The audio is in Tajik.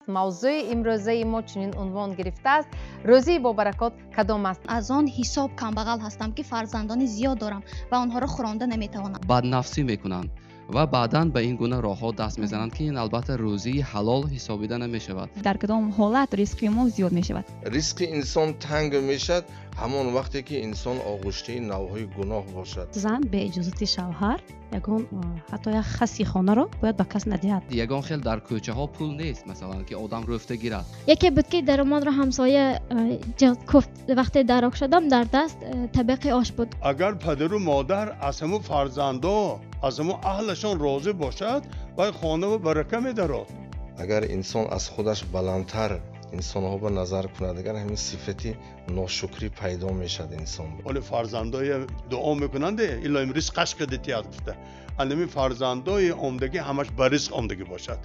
Мавзӯи имрӯзаи мо чунин унвон гирифтааст: рӯзии бобаракот кадом аст? Аз он ҳисоб камбағал ҳастам, ки фарзандони зиёд дорам ва онҳоро хӯронда наметавонам. Баднафсӣ мекунанд ва баъдан ба ин гуна роҳҳо даст мезананд, ки ин албатта рӯзии ҳалол ҳисобида намешавад. Дар кадом ҳолат ризқи мо зиёд мешавад? Ризқи инсон танг мешавад ҳамон вақте ки инсон оғӯштаи навъҳои гуноҳ бошад. Зан бе иҷозати шавҳар ягон ҳатто як хаси хонаро бояд ба кас надиҳад. Ягон хел дар кӯчаҳо пул нест, масалан, ки одам рӯфта гирад. Яке буд, ки даромадро ҳамсоя кофт. Вақте дарок шудам, дар даст табақи ош буд. Агар падару модар аз ҳамун фарзандо, аз ҳамун аҳлашон розӣ бошад, вай хонаву барака медарод. Агар инсон аз худаш баландтар инсонҳо ба назар кунад, агар ҳамин сифати ношукрӣ пайдо мешавад инсон. Оле фарзандои дуо мекунанд, илоҳим ризқаш кадитият гуфта. Анами фарзандои омдагӣ ҳамаш ба ризқ омдагӣ бошад.